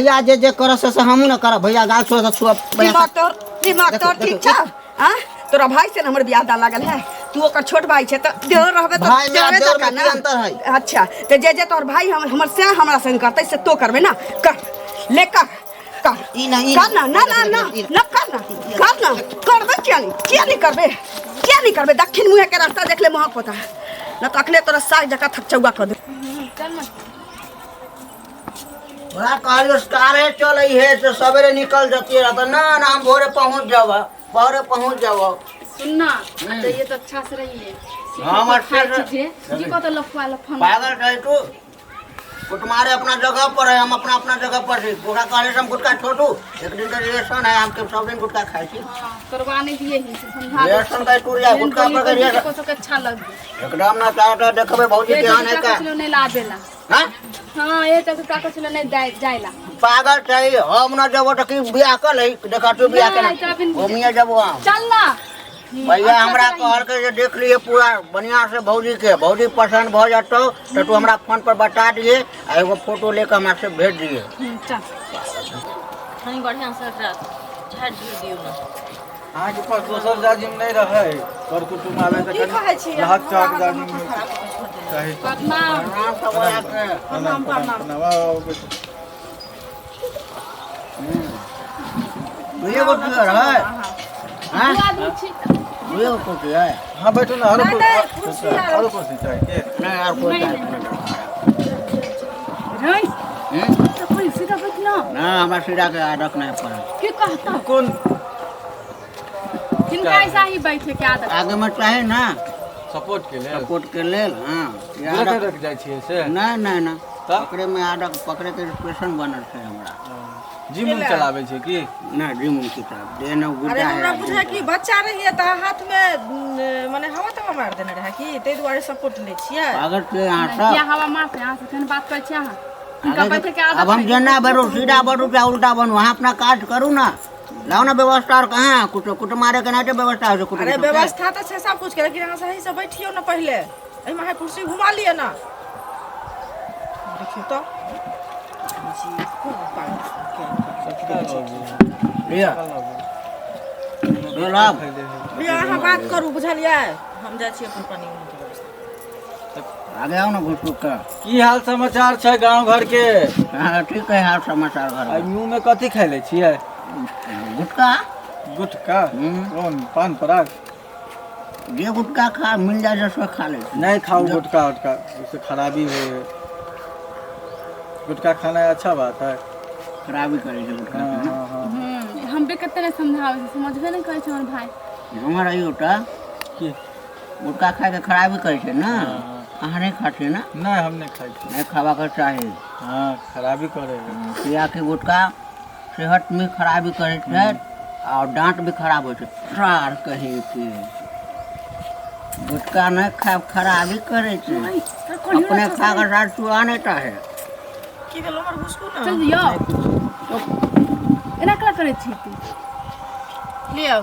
भैया जे जे करऽ से हमहूँ ने करब भैया गाल छुअ से छुअ भैया। दिमाग तोर, दिमाग तोर ठीक छौ आ? तोरा भाई से न हमर बियाह दान लागल है, तू ओकर छोट भाई छे त देवर रहबे त भाई में आ देवरे देवर जकाँ में की ना। अंतर है? अच्छा त जे जे तोहर भाई हम हमर से हमरा संग करतै से तो करबे ना, कर ले कर कर ई ना, ई कर ना ना ना ना ई ना कर ना कर ना करबे किया नहीं, किया नहीं करबे, किया नहीं करबे? दक्षिण मुँहे के रास्ता देख ले महक होता न त अखने तोरा साग जकाँ थकचौआ कर दे। चल ना। तोरा कहलियो कारे चलै है तो सवेरे निकल जतिए रह त ना ना हम भोरे पहुंच जाब, भोरे पहुंच जाब। सुनना तो ये तो अच्छा से रहिए। हाँ, खाए अच्छा से- चीजें जी को तो लफुआ लफन पागल है तू, कुटमारे अपना जगह पर है, हम अपना अपना जगह पर छी। ओकरा कहले से हम गुटखा छोटू, एक दिन के रिएक्शन है, हम के सब दिन गुटखा खाइ छी। हाँ, करवा नहीं दिए ही से समझा दे। रिएक्शन का टूट जाए गुटखा पर के रिएक्शन को तो अच्छा लग गया। एकदम ना चाहे तो देखबे भौजी ये केहन है तो का। कुछ नहीं लाबेला। हाँ? हाँ, ये तो का कुछ नहीं जाएला। पागल छै, हम ना जबो त की बियाह कर लई, देखा तू बियाह नहीं, तो अभी- के ओमिया जबो हम। चल ना भैया हमरा कहल के जे देख लिए पूरा बढ़िया से भौजी के, भौजी पसंद भ जतौ त तू हमरा फोन पर बता दिए आ एगो फोटो लेके हमरा से भेज दिए। चल। कनी बढ़िया से एकरा झाड़ि झुड़ि दियौ ने। अहाँके पास दोसर जाजिम नहि रहै, कर कुटुम्ब आबै तऽ की कहै छी? कनि लहक चहक जाजिम चाही। प्रणाम। प्रणाम सब गोटा के। प्रणाम प्रणाम प्रणाम, आउ, आउ, बैठू। दुइए गो पियर है? हाँ? दू आदमी छी। दुइए गो कुर्सी है? हाँ बैठू ने, आरो नहि, नहि, कुर्सी आरो- आरो कुर्सी चाही के? नहीं यार कोई चाही नहीं। रही हम्म? तो कोई सीधा बैठ ना। ना हमरा सीधा के आदत नहीं पड़े। की कहता? कोन हिनका ऐसा ही बैठे के आदत। आगे में चाहे ना सपोर्ट के लेल, सपोर्ट के लेल। हाँ ई रख आदत रख जाइ छियै से? नहीं नहीं ना, तब? पकड़े में आदत, पकड़े के पेशन बनल छै हमरा। जिम उम चलाबै छै की? ना जिम उम की तरफ देह न अरे गुड्डा हमरा है। बुझाय कि बच्चा रहिए तऽ हाथ में मने हवा तवा मारि देने रहै कि, ताहि दुआरे सपोर्ट लै छियै। पागल छियै अहाँ किया सब। हवा मारते अहाँ से केहन बात करै छी अहाँ? हिनका आगे बैठे के आदत अब हम है। जेना बढ़ू सीधा बढ़ू चाहे उल्टा बनू, अहाँ अपना काज करू ना, लाओ ना व्यवस्था। और कहाँ कुछ कुट मारे के नहीं व्यवस्था हो कुट। अरे व्यवस्था तऽ छै सब कुछ के, लेकिन अहाँ सही से बैठियौ ने पहिले, एहिमे अहाँ कुर्सी घुमा लिअ ने। देखियौ तऽ जी, कोन पागल के। लिअ लाभ। लिअ अहाँ बात करू, बुझलियै? हम जाइ छी अपन पानि उनी के व्यवस्था। आगे आओ ना घुस के। की हाल समाचार छै गांव घर के? हाँ ठीक है हाल समाचार घर। आइ मुँह में कथी खाइ ले छियै? गुटखा। गुटखा? हम्म। कोन पान पराग? जे गुटखा खा मिल जाए से खा ले। नहीं खाओ गुटखा उटखा, उससे खराबी हो। गुटखा खाना अच्छा बात है? खराबी करे छै गुटखा हाँ, के ना। हाँ, हाँ। हम भी कते ने समझाबै छी, समझबे नहि करै छै हमर भाई। हमर आइयो टा की गुटखा खाए के खराबी करे छै ना? हाँ। अहाँ नहीं खाते ना? नहीं, हम नहीं खाइ छी। नहीं खावा के चाही। हाँ खराबी करे है। किया कि गुटखा सेहत में खराबी करे छै और दांत भी खराब होइ छै। सार कहीं के गुटखा नहीं खा खराबी करे छै, अपने खा के साथ चुआ नहीं चाहे। की भेल हमर घुसकू ने? चल दियौ, एना कला करै छी तू? लिअ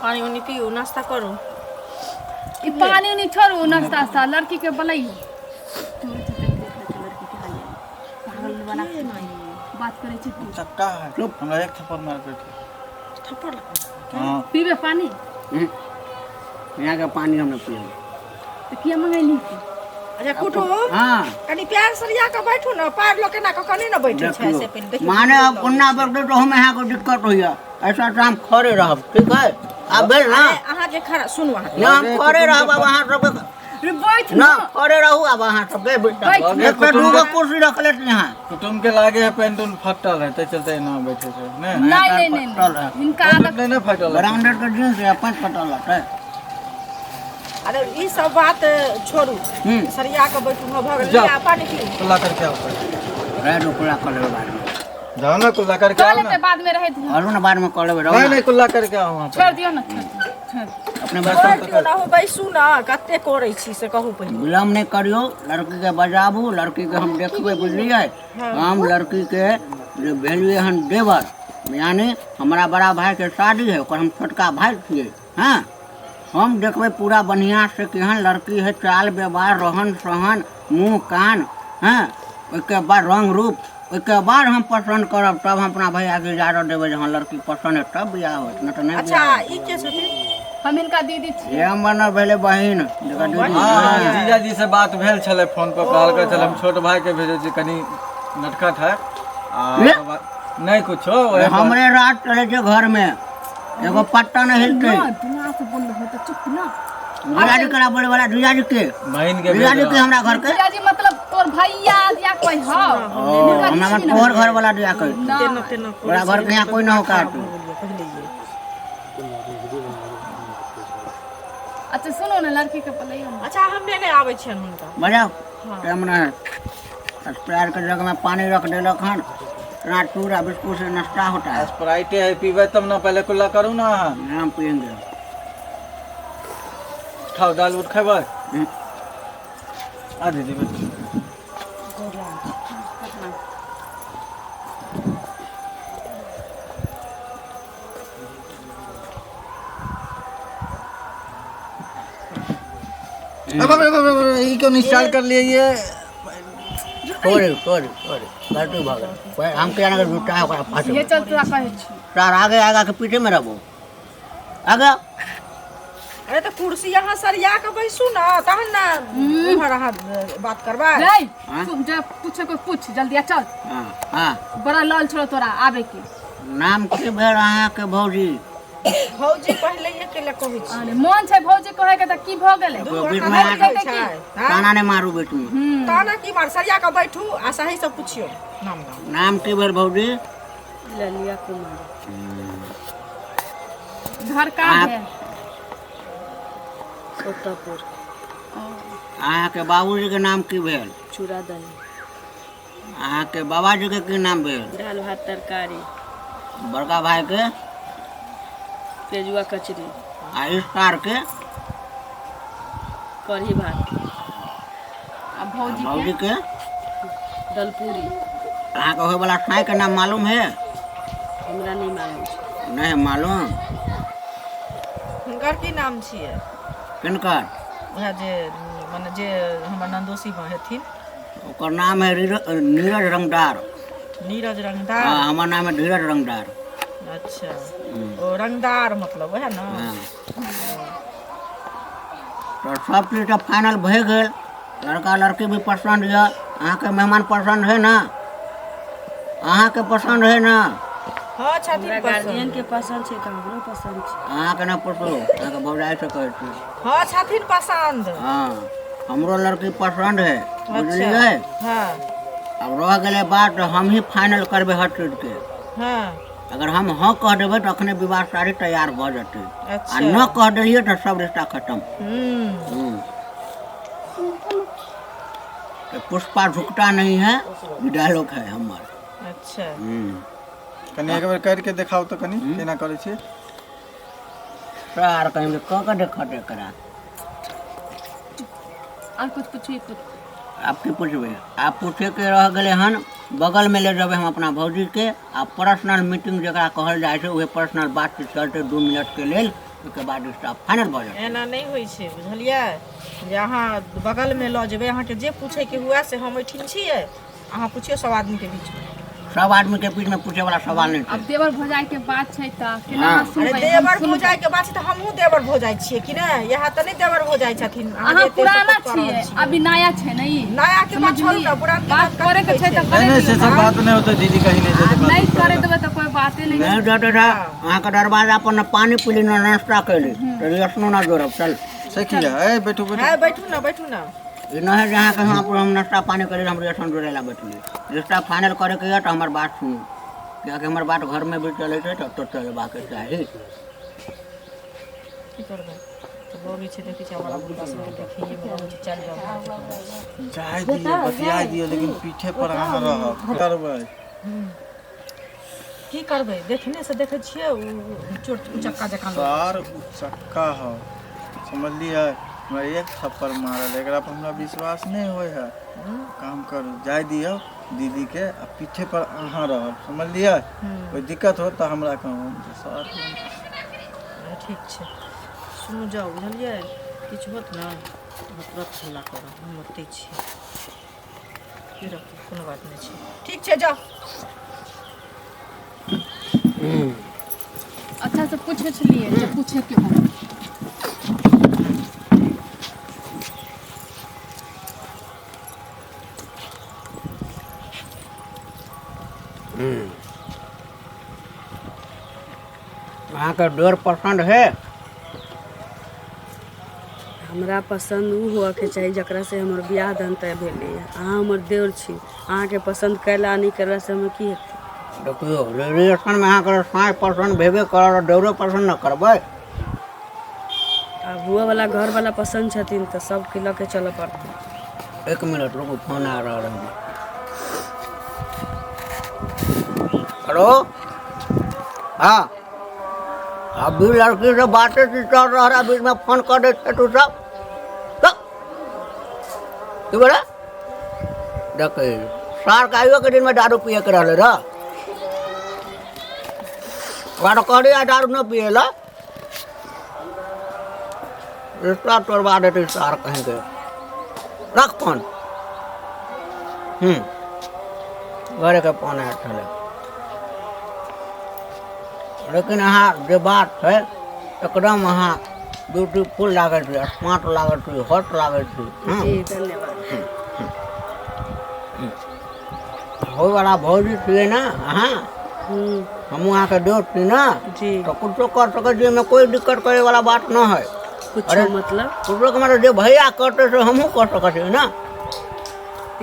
पानि उनी पिउ, नाश्ता करू। ई पानी उनी छोड़ू, नाश्ता उस्ता, लड़की के बोलैयौ। लड़की के हाल पागल बना बात करै छी तू। चक्का है, हमरा एक थप्पड़ मार के थप्पड़ लगा। हाँ पीबे पानी? यहाँ के पानी हम नहीं पियब। तऽ किया मंगैली तू? अच्छा कुटुम, हाँ कनी प्यार सरिया के बैठू ने, पार लोग केना कऽ कने ने बैठे छै से पहिले देखियौ। माने अब कोना बैठते तो हम यहाँ को दिक्कत होइया, ऐसा तो हम खड़े रहब। ठीक है अब भेल ना? अरे, अहाँके खड़ा सुनू अहाँ। ना हम खड़े रहब अब अहाँ सबके। रे बैठ ना खड़े रहू अब अहाँ सबके। बैठ। एक पे दूगो कुर्सी रख लेत यहाँ। कुटुम्ब के लागे है पेंट उंट फटल है, ताहि चलते एना बैठे छै ने? नहीं नहीं नहीं फटल है। नहीं, हिनका पेंट आदत नहीं ने फटल है? ब्रांडेड के जींस है, पैंट फटल है। अरे ई सब बात छोड़ू, हम्म। सरिया के बैठू, हाँ, भऽ गेल। जाओ। लिअ, पानि पीऊ। कुल्ला करके आओ पहिले। रह दो, कुल्ला कर लेबै बाद में। जाओ ना कुल्ला करके कऽ आओ लेतै ना। बाद में, रहै दियौ। कहलहुँ ना बाद में कर लेबै, रहू नहीं ना। नहीं, कुल्ला करके आओ वहाँ पर। छोड़ि दियौ ने, छोड़ि दियौ, छोड़ि दियौ। अपने छोड़ि दियौ ने, अहूँ बैसू ने, कते करै छी से कहू पहिले। विलम्ब नहीं करियो, लड़की के बजाबू, लड़की के हम देखबै, बुझलियै? हम लड़की के जे भेलियै हन देवर, यानी हमरा बड़ा भाई के शादी है, ओकर हम छोटका भाई छियै। हाँ हम देखबै पूरा बढ़िया से केहन लड़की है, चाल व्यवहार रहन सहन मुँह कान, हाँ ओहिके बाद रंग रूप ओहिके बाद हम पसन्द करब तब हम अपना भैयाके इजाजत देबै जे हँ लड़की पसन्द है तब बियाह होत, नहि तऽ नहि। अच्छा, बियाह ई के छथिन? हम हिनका दीदी छी। ये हमर भेलै बहिन जकर दीदी। हँ, जीजाजी से बात भेल छलै फोन पर, कहलकै छलै हम छोट भाई के भेजै छी, कनि नटखट है आ ले। ओकर बाद नहि कुछो ओहे पर- हमरे राज चलै छै घरमे, एगो पत्ता नहि हिलतै। ना दुनिया से बोल रहे तो चुप ना। जीजाजी केना बोले वाला? जीजाजी के बहिन के जीजाजी भेज के हमरा घर के जीजाजी मतलब तोर भैया या कोई हो। ओ हमरा मन तोहर घर वाला दिया कह तेना तेना। तोरा घर के यहाँ कोई न हो का तू। पहिले अच्छा सुनो ने, लड़की के पलैयो ना। अच्छा, हम लेने आबै छियनि हुनका। बजाओ, टाइम नहीं है। स्प्राइट के जगह में पानी रख देलक हन। इतना चूड़ा बिस्कुट से नाश्ता होता है। स्प्राइटे है, पीबै तब ना, पहले कुल्ला करू ना अहाँ। हम पियेंगे। खाउ, दाल उठ खेबै। हम्म। आ दीदी बैठू। अब अब अब अब ई क्यों नहीं स्टार्ट कर लिए ये? सॉरी सॉरी सॉरी, गलती भऽ गेल। हम किया ना झूठा है ओकरा फंस। ये चल, तोरा कहै छी। सर आगे आगा के पीछे में रहबो आगे। अरे तऽ कुर्सी अहाँ सरिया कऽ बैसू ने, तहन ने उम्हर अहाँ बात करबै। रे हाँ? तू जे पूछे को पूछ, जल्दी आ चल। हाँ हाँ। बड़ा लाल छोड़ो तोरा आबे के। नाम की भेल अहाँके भौजी? भौजी पहिले के लए कहै छी। अरे मोन छै भौजी कहै के तऽ की भऽ गेलै? दू बीच गोटा में नहि आके कहै छै, हाँ? ताना नहि मारू बीच में। ताना की मार, सरिया कऽ बैठू आ सही से पुछियौ नाम नाम। नाम की भेल भौजी? ललिया कुमार। घर का भेल? सोतापुर। अहाँके बाबूजी के नाम की भेल? चूड़ा दही। अहाँके बाबाजी के की नाम भेल? दालि भात तरकारी। बड़का भाई के? पेजुआ कचरी। आ इस सार के? कढ़ी भात। आ भौजी? भौजी के दलपूरी। अहाँके होय वाला साई के नाम मालूम है? हमरा नहि मालूम छै। नहीं मालूम। हुनकर की नाम छियै? किनकर? उएह जे मने जे हमर नन्दोसी हेथिन। ओकर नाम है नीरज रंगदार। नीरज रंगदार। हाँ, हमर नाम है धीरज रंगदार। अच्छा, ओ रंगदार मतलब उएह ने। हाँ। तऽ सब चीज तऽ फाइनल भए गेल, लड़का लड़की भी पसन्द यऽ, अहाँके मेहमान पसन्द है ना? अहाँके पसन्द है ना? हँ, छथिन हमरा पसन्द। गार्जियन के पसन्द छै तऽ हमरो पसन्द छै। अहाँके नहि पूछू, अहाँके भौजाइ से कहै छी। हँ, छथिन पसन्द। हाँ, हमरो लड़की पसन्द है, बुझलियै? हँ। आब रह गेलै बात, हम ही फाइनल करबै हर चीजके। अगर हम हाँ कह देबै तऽ अखने विवाह शादी तैयार भऽ जेतै आ न कह देलियै तऽ सब रिश्ता खतम। हम्म। तो पुष्पा झुकता नहीं है, ई डायलॉग है हमर। अच्छा। कनि एक बेर करके देखाउ तऽ कनि केना करै छियै। सर कहीं कऽ के देखत एकरा। और कुछ पूछिए कुछ? आब की पूछबै? आब पूछे के रह गेलै हन, बगलमे ले जेबै हम अपना भौजी के आ पर्सनल मीटिंग जकरा कहल जाइ छै, उहे पर्सनल बातचीत चलतै 2 मिनट के लेल, ओहिके बाद रिश्ता फाइनल भऽ जेतै। एना नहि होइ छै, बुझलियै? जे अहाँ बगलमे लऽ जेबै, अहाँके जे पूछैके हुए से हम एहिठिन छियै, अहाँ पुछियौ सब आदमीके बीचमे। सब आदमी के बीच में पूछे वाला सवाल नहीं अब छै। देवर भौजाई के बात छै तऽ केना हाँ। अरे सुनबै हम? देवर सुनबै। भौजाइके बात छै तऽ हमहूँ देवर भौजाइ छियै कि नहि? इएह तऽ नहि देवर भौजाइ छथिन। अहाँ जे एते पुराना सपोर्ट कऽ रहल छियै, छियै। अभी नया छै ने ई। नया के बात छोड़ू ने, पुरान के बात बात करे के छै तऽ नहि करे नहि, से दियौ। सब बात नहि होतै दीदी, कहीं नहि जेतै बात नहि करै करे लए। देबै तऽ कोई बाते नहीं। नहीं देते था अहाँके दरवाजा पर न पानी पीली न नाश्ता कैली, तऽ रिएक्शनो ना जोड़ब, चल। से किया? ए बैठू बैठू। है, बैठू ने, बैठू ने। ई नहि है जे अहाँके यहाँ पर हम नाश्ता पानी करी, हम रिएक्शन जोड़े ला बैठली। रिश्ता फाइनल करे के यऽ तऽ हमर बात सुनू, कियाकि हमर बात घरमे भी चलै छै तऽ ओतऽ चलबाके चाही। की करबै तऽ लगै छै, देखै छियै बड़ा बुढ़ा सबके, देखैए मे लगै छै, चलि जाउ। जाय दियौ, बतिया दियौ, लेकिन पीछे पर अहाँ रहब करबै। की करबै, देखने से देखै छियै ओ चोट उचक्का जकाँ लगै। सार उचक्का हो, समझलियै? हमरा एक थप्पड़ मारल, एकरा पर हमरा विश्वास नहि होइ है। काम करू, जाय दियौ दीदी के आ पीछे पर अहाँ रहब, समझलियै? कोई दिक्कत हो तऽ हमरा कहू जे सर। हँ, ठीक छै, सुनू, जाउ, बुझलियै? किछु होत ने तऽ तुरंत हल्ला करब, हम ओतै छी। रखू कोनो बात नहि छै ठीक छै जाउ अच्छा से पूछे छलिए जे पूछे के हो अहाँके डोर पसन्द है हमरा पसन्द ओ होअके चाही जकरासँ हमर बियाह दान तय भेलैए अहाँ हमर देवर छी अहाँके पसन्द कयला नहि कयलासँ हमर की हेतै देखियौ रिलेशनमे अहाँके साँय पसन्द भेबे करत डोरो पसन्द न करबै आ हुअवला घरवला पसन्द छथिन तऽ सबके लऽ के चलऽ पड़तै एक मिनट रुकू फोन आ रहल है हमर। हेलो हाँ अभी लड़की से बातें चल रहा है बीच में फोन कर दे तू सब तो की बोला देख सार के आइयो के दिन में दारू पिए के रहले रह ओकरा तो कहली आ दारू न पिए ला रिश्ता तोड़वा देते सार कहीं के रख फोन घरे के फोन आयल छलै लेकिन अहाँ जे बात छै एकदम अहाँ ब्यूटीफुल लागै छी स्मार्ट लागै छी हॉट लागै छी हँ जी धन्यवाद होयवला भौजी छियै ने अहाँ हमहूँ अहाँके दोस्त छी ने जी तऽ कुछो कर सकै छी एहिमे कोइ दिक्कत करैवला बात नहि है कुछो मतलब कुछो के मतलब जे भैया करतै से हमहूँ कर सकै छियै ने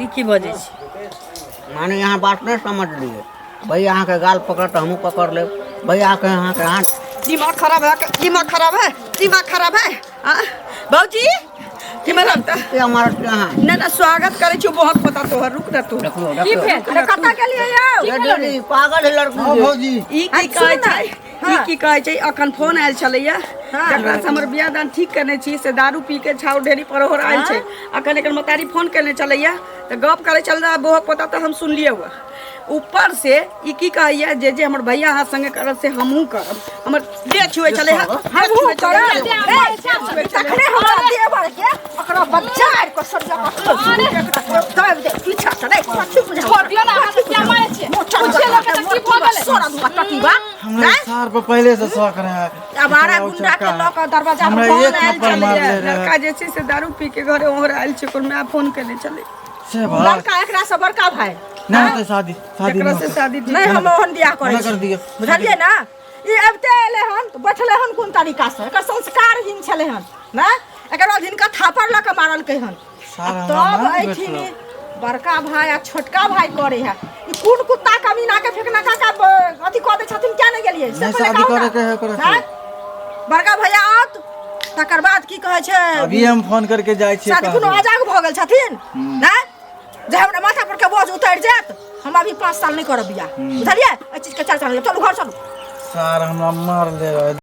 ई की बजै छी माने अहाँ बात नहि समझलियै भैया अहाँके गाल पकड़त तऽ हमहूँ पकड़ लेब भैया अहाँके अहाँके हाथ दिमाग खराब है दिमाग खराब है दिमाग खराब है आ बाबूजी की मतलब त के मारत छी अहाँ ना ना स्वागत करै छी बहुत पता तोहर रुक ना तू देखियौ देखियौ अरे कतऽ गेलियै यौ ये दीदी पागल है लड़की हाँ के। भौजी ई की कहै छै ई की कहै छै अखन फोन आयल छलैया जकरा से हमर बियाह दान ठीक केने छी से दारू पी के छाउ ढेरी पर ओहर आयल छै अखन एकर मतारी फोन केने छलैया तऽ गप करै छल रहा बोहक पता तऽ हम सुनलियै हुआ ऊपर से ई की कहैया जे जे हमर भैया अहाँ संगे करब से हमहूँ करब हमर देह छुए छलै हमहूँ करब तखने हमरा देवर के ओकरा बच्चा आर के सरिया के दब दे पीछा से नहीं कथी बुझा छोड़ दियौ ने अहाँ किया मारै छियै पूछे लऽ के तऽ की भऽ गेलै सोरा दुआ टटीबा हमरा सार पर पहले से शौक रहे आवारा गुंडा के लऽ के दरवाजा पर हमरा फोन एक आयल थप्पड़ छलैया मारले रहे लड़का जे छै से दारू पी के घरे ओहर आयल छै ओकर माय फोन केने छलै से बात लड़का एकरा से बड़का भाई नहीं होतै शादी शादी जकरा नहीं से होतै। शादी ठीक नहीं हम ओहन बियाह करै मना कर छी दियौ बुझलियै ना ई अबिते एलै हन तऽ बैठलै हन कोन तरीका से एकर संस्कारहीन छलै हन ना एकर बाद हिनका थापड़ लऽ कऽ मारलकै हन सार आ हमरा तब मारि एहिठिन बैठलो। ई बड़का भाई आ छोटका भाई करे है ई कोन कुत्ता कमीना के फेकना काका अथी कऽ दै छथिन किया नहि गेलियै से नहि पहिले शादी कहू ना। करे के है ओकरा से। आँय? बड़का भैया आओत तकर बाद की कहै छै अभी हम फोन करके जाइ छियै शादी कोनो कहबै। अजाग भऽ गेल छथिन नहि जे हमरा माथा पर के बोझ उतरि जायत हम अभी 5 साल नहि करब बियाह बुझलियै एहि चीजके चर्चा नहि चलू घर चलू सार हमरा मारले रहे।